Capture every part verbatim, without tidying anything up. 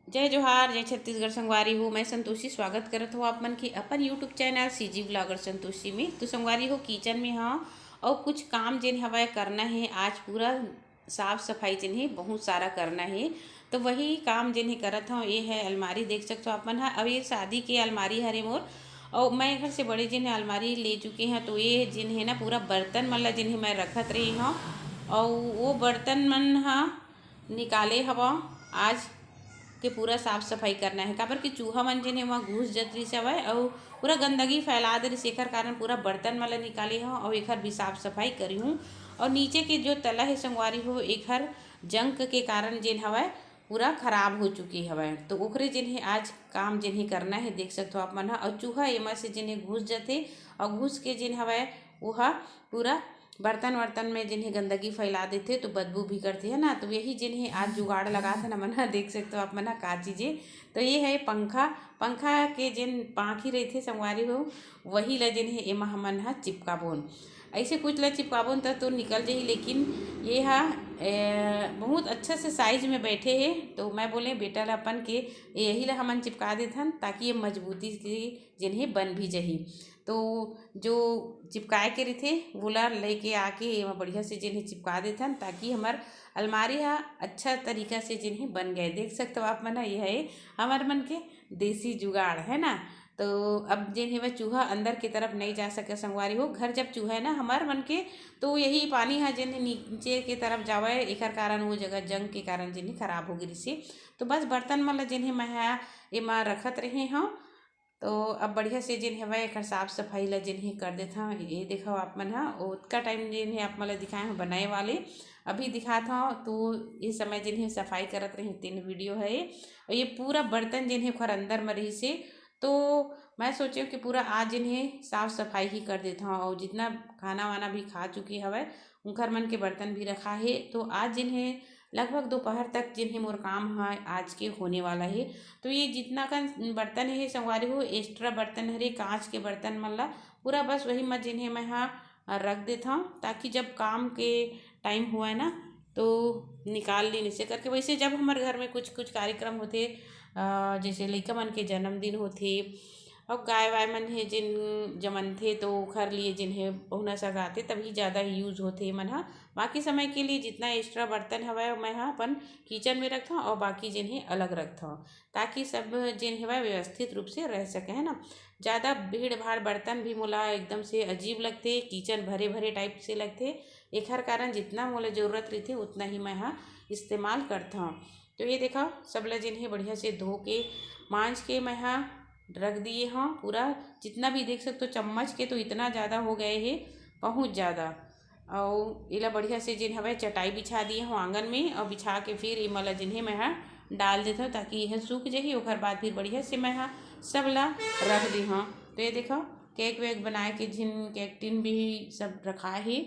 जय जोहार, जय छत्तीसगढ़ संगवारी हो। मैं संतोषी स्वागत करत हूँ आप मन के अपन YouTube channel CG blogger Santoshi में। तो संगवारी हो, किचन में हाँ, और कुछ काम जेन हवय करना है, आज पूरा साफ सफाई जेन है बहुत सारा करना है। तो वही काम जेन है करत हूँ। ये है अलमारी, देख सकते हो आप मन हा। अब ये शादी के अलमारी हरे मोर, और मैं घर से बड़े जेन है अलमारी ले चुके हैं। तो ये जेन है ना, पूरा बर्तन मन ला जेन है मैं रखत रही हूँ, और वो बर्तन मन हा निकाले हवं आज के पूरा साफ सफाई करना है, काबर कि चूहा मन जेन हे वहाँ घुस जत रहिस हवय अउ पूरा गंदगी फैला दे रहिस, एकर कारण पूरा बर्तन मन ल निकाले हवं अउ एकर भी साफ सफाई करी हूँ। और नीचे के जो तला है संगवारी हो, एकर जंक के कारण जेन हवय पूरा खराब हो चुके हवय, तो ओकरे जेन हे आज काम जेन हे करना है, देख सकते हो आप मन ह। और चूहा एमा से जेन हे घुस जथे और घुस के जेन हवय वो ह पूरा बर्तन वर्तन में जेन हे गंदगी फैला देथे तो बदबू भी करथे, है ना। तो यही जेन हे आज जुगाड़ लगात हन हमन ह, देख सकते हो आप मन ह का चीज हे। तो ये है पंखा, पंखा के जेन पाँखी रहिथे संगवारी हो, वही ला जेन हे एमा हमन ह चिपकाबोन। ऐसे कुछ ला चिपकाबोन त तो निकल जाही, लेकिन ये हा ए, बहुत अच्छा से साइज में बैठे हे। तो मैं बोले बेटा ला अपन के यही ला हमन चिपका देथन, ताकि ये मजबूती से जेन हे बन भी जाही। तो जो चिपकाए के रहिथे, वोला लेके आके एमा बढ़िया से जेन हे चिपका देथन, ताकि हमर अलमारी हा अच्छा तरीका से जेन हे बन गए। देख सकते हो आप मन ह, ये है हमर मन के देसी जुगाड़, है ना। तो अब जेन हे वह चूहा अंदर की तरफ नहीं जा सके संगवारी हो। घर जब चूहा है ना हमर मन के, तो यही पानी हा जेन हे नीचे की तरफ जावे, एकर कारण वो जगह जंग के कारण जेन हे खराब हो गिरिस हे। तो बस बर्तन मन ला जेन हे मैं हा एमा रखत रहे हूँ। तो अब बढ़िया से जेन हवय एकर साफ सफाई ला जेन हे कर देथव। ये देखो आप मन ह, ओतका टाइम जेन हे आप मन ला दिखाए हूँ बनाए वाले, अभी दिखात हव। तो ये समय जेन हे सफाई करत रही, तीन वीडियो है ये। और ये पूरा बर्तन जेन हे ओखर अंदर में रहिस हे, तो मैं सोचे कि पूरा आज जेन हे साफ सफाई ही कर देथव। और जितना खाना वाना भी खा चुके हवय, उनकर मन के बर्तन भी रखा हे। तो आज जेन हे लगभग दोपहर तक जेन हे मोर काम ह आज के होने वाला हे। तो ये जितना कन बर्तन हे संगवारी हो, एक्स्ट्रा बर्तन हरे, कांच के बर्तन मन ला पूरा बस वही म जेन हे मैं हा रख देथव, ताकि जब काम के टाइम हुआ ना तो निकाल ली निसे करके। वैसे जब हमर घर में कुछ कुछ कार्यक्रम होथे, अ, जैसे लइका मन के जन्मदिन होथे, अउ गाय वाय मन हे जेन जमनथे, तो ओखर लिए जेन हे पहुना सगा आथे, तभी ज़्यादा यूज होथे एमन ह। बाकी समय के लिए जितना एक्स्ट्रा बर्तन हवय, मैं ह अपन किचन में रखथव और बाकी जेन हे अलग रखथव, ताकि सब जेन हवय व्यवस्थित रूप से रह सके, है ना। ज़्यादा भीड़ भाड़ बर्तन भी मोला एकदम से अजीब लगथे, किचन भरे भरे टाइप से लगथे। एखर कारण जितना मोला जरूरत रहिथे उतना ही मैं ह इस्तेमाल करथव। तो ये देखा, सबला जेन हे बढ़िया से धो के मांज के मैं ह रख दिए हव पूरा। जितना भी देख सकते हो चम्मच के तो इतना ज़्यादा हो गए हे, बहुत ज़्यादा। अउ एला बढ़िया से जेन हवय चटाई बिछा दिए हव आंगन में, अउ बिछा के फिर एमा ला जेन हे मैं ह डाल देथव, ताकि यह सूख जाही। ओकर बाद फिर बढ़िया से मैं ह सब ला रख दे हव। तो ये देखो, केक वेक बनाए के झिन केक टिन भी सब रखा हे।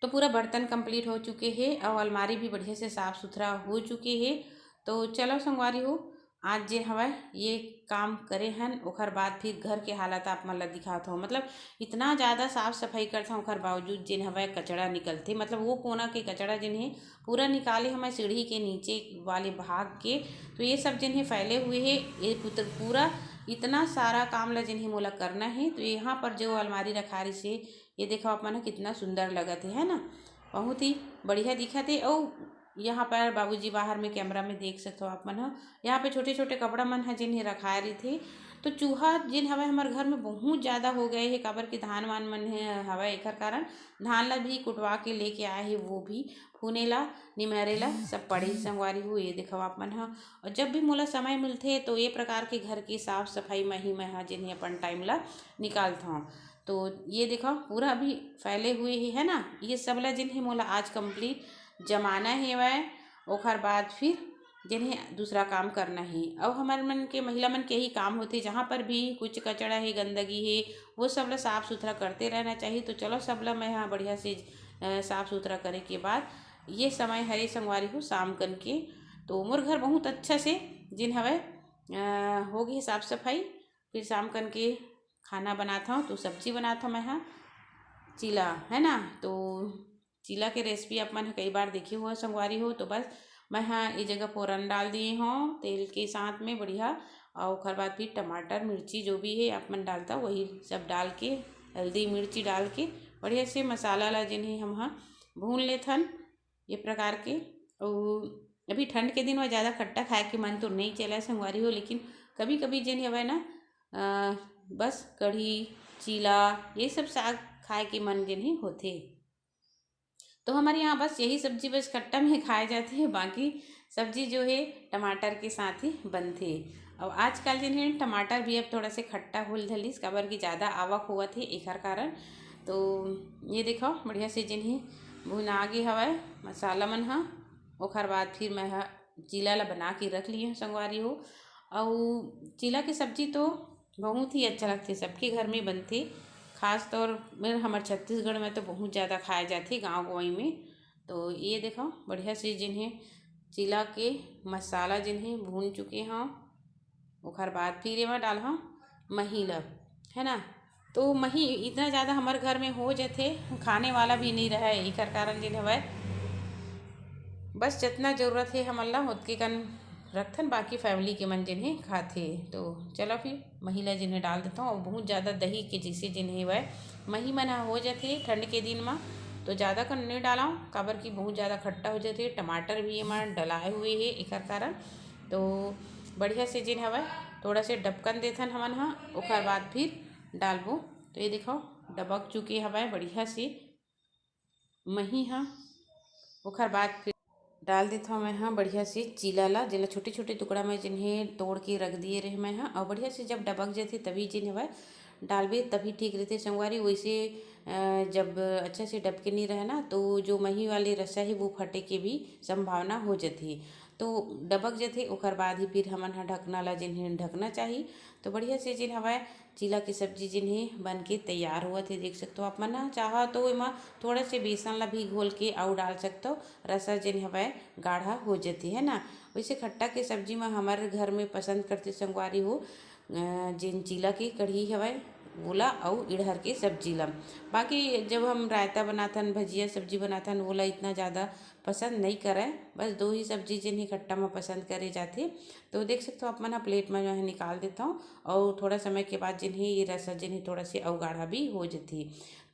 तो पूरा बर्तन कंप्लीट हो चुके हे और अलमारी भी बढ़िया से साफ सुथरा हो चुके हे। तो चलो संगवारी हो, आज जे हवय ये काम करे हन, ओखर बाद फिर घर के हालत आप मन ला दिखात हव। मतलब इतना ज़्यादा साफ सफाई करथन, ओखर बावजूद जेन हवय कचड़ा निकलथे, मतलब वो कोना के कचड़ा जेन हे पूरा निकाले हवय सीढ़ी के नीचे वाले भाग के। तो ये सब जेन हे फैले हुए हे, ये पुत-, पूरा इतना सारा काम ला जेन हे मोला करना हे। तो यहाँ पर जो अलमारी रखा रहिस हे, ये देखो आप मन ह कितना सुंदर लगत हे, है ना, बहुत ही बढ़िया दिखत हे। अउ यहाँ पर बाबूजी बाहर में कैमरा में देख सकथो आप मन ह, यहाँ पे छोटे छोटे कपड़ा मन ह जेन हे रखाए रहिथे। तो चूहा जेन हवय हमर घर में बहुत ज़्यादा हो गए हे, काबर कि धान वान मन हे हवय, एकर कारण धान ला भी कुटवा के लेके आए हे, वो भी फूने ला निमेरे ला सब पड़े हे संगवारी हो। ये देखो आप मन ह, और जब भी मोला समय मिलथे तो ये प्रकार के घर की साफ सफाई में ही मैं ह जेन हे अपन टाइम ला निकालथव। तो ये देखो पूरा अभी फैले हुए ही है ना, ये सब ला जेन हे मोला आज कंप्लीट जमाना हेवय, ओखर बाद फिर जेन हे दूसरा काम करना ही। अब हमर मन के महिला मन के ही काम होथे, जहाँ पर भी कुछ कचड़ा हे, गंदगी हे, वो सब ला साफ सुथरा करते रहना चाहिए। तो चलो सब ला मैं यहाँ बढ़िया से अ, साफ सुथरा करे के बाद ये समय हरे संगवारी हो शाम कन के। तो मोर घर बहुत अच्छा से जेन हवय अ, हो गई साफ सफाई। फिर शाम कन के खाना बनात हव, तो सब्जी बनात हव मैं ह चीला, है ना। तो चीला के रेसिपी आप मन ह कई बार देखे हुआ संगवारी हो, तो बस मैं हा ये जगह फोरन डाल दिए हूँ तेल के साथ में बढ़िया। और ओकर बाद फिर टमाटर, मिर्ची जो भी है आप मन डालता, वही सब डाल के, हल्दी मिर्ची डाल के बढ़िया से मसाला ला जेन है हम हा भून लेथन ये प्रकार के। और अभी ठंड के दिन में ज़्यादा खट्टा खाए के मन तो नहीं चला संगवारी हो, लेकिन कभी कभी जेन हवय ना, अ, बस कढ़ी, चीला, ये सब साग खाए के मन जेन ही होथे। तो हमारे यहाँ बस यही सब्जी बस खट्टा में खाए जाते हैं, बाकी सब्जी जो है टमाटर के साथ ही बनथे। और आजकल जेन है टमाटर भी अब थोड़ा से खट्टा होल धलिस, काबर कि ज़्यादा आवक होवत है एकर कारण। तो ये देखो बढ़िया से जेन है भुना गे हवय मसाला मन हा। ओकर बाद फिर मैं हा चीला ला बना के रख लिए हूँ संगवारी हो। अउ चीला के सब्जी तो बहुत ही अच्छा लगथे, सबके घर में बनथे। खास तौर में हमर छत्तीसगढ़ में तो बहुत ज़्यादा खाए जाथे गाँव गंवई में। तो ये देखो बढ़िया से जेन है चीला के मसाला जेन है भून चुके हूँ। ओकर बाद फिर एमा डालहूँ मही ल, है ना। तो मही इतना ज़्यादा हमर घर में हो जथे, खाने वाला भी नहीं रहे, एकर कारण जेन हवय बस जितना ज़रूरत है हमन ला ओतके कन रखथन, बाकी फैमिली के मन जेन है खाथे। तो चलो फिर मही ला जेन है डाल देता हूँ। और बहुत ज़्यादा दही के जैसे जेन है वह मही मन हा हो जथे ठंड के दिन म, तो ज़्यादा कन नहीं डालव, काबर कि बहुत ज़्यादा खट्टा हो जथे। टमाटर भी एमा डलाए हुए है एकर कारण। तो बढ़िया से जेन हवय थोड़ा से डबकन देथन हमन हा, ओकर बाद फिर डालबो। तो ये देखो डबक चुके हवय बढ़िया से मही हा। ओकर बाद फिर डाल देथव मैं हा बढ़िया से चीला ला, जेला छोटे छोटे टुकड़ा में जेन हे तोड़ के रख दिए रहे मैं हा। और बढ़िया से जब डबक जथे तभी जेन हवय डालबे तभी ठीक रहथे संगवारी। वैसे अ, जब अच्छा से डबके नहीं रहे ना तो जो मही वाले रसा है वो फटे के भी संभावना हो जथे। तो डबक जथे ओकर बाद ही फिर हमन हा ढकना ला जेन हे ढकना चाही। तो बढ़िया से जेन हवय चीला के सब्जी जेन हे बन के तैयार होवत हे, देख सकथो आप मन ह। चाहो तो एमा थोड़ा से बेसन ला भी घोल के अउ डाल सकथो, रसा जेन हवय गाढ़ा हो जथे, है ना। वैसे खट्टा के सब्जी म हमर घर में पसंद करथे संगवारी हो, अ, जेन चीला के कढ़ी हवय वोला अउ इड़हर के सब्जी ला। बाकी जब हम रायता बनाथन, भजिया सब्जी बनाथन, वोला इतना ज़्यादा पसंद नहीं करय। बस दो ही सब्जी जेन हे खट्टा म पसंद करे जाथे। तो देख सकथो आप मन ह प्लेट म जो है निकाल देथव अउ थोड़ा समय के बाद जेन हे ये रसा जेन हे थोड़ा से अउ गाढ़ा भी हो जथे।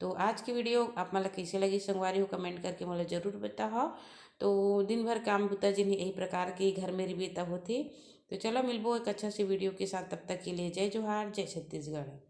तो आज की वीडियो आप मन ला कइसे लगी संगवारी हो, कमेंट करके मोला जरूर बताहव। तो दिन भर काम बुता जेन हे यही प्रकार के घर में रहिबे तब होथे। तो चलो मिलबो एक अच्छा से वीडियो के साथ, तब तक के लिए जय जोहार, जय छत्तीसगढ़।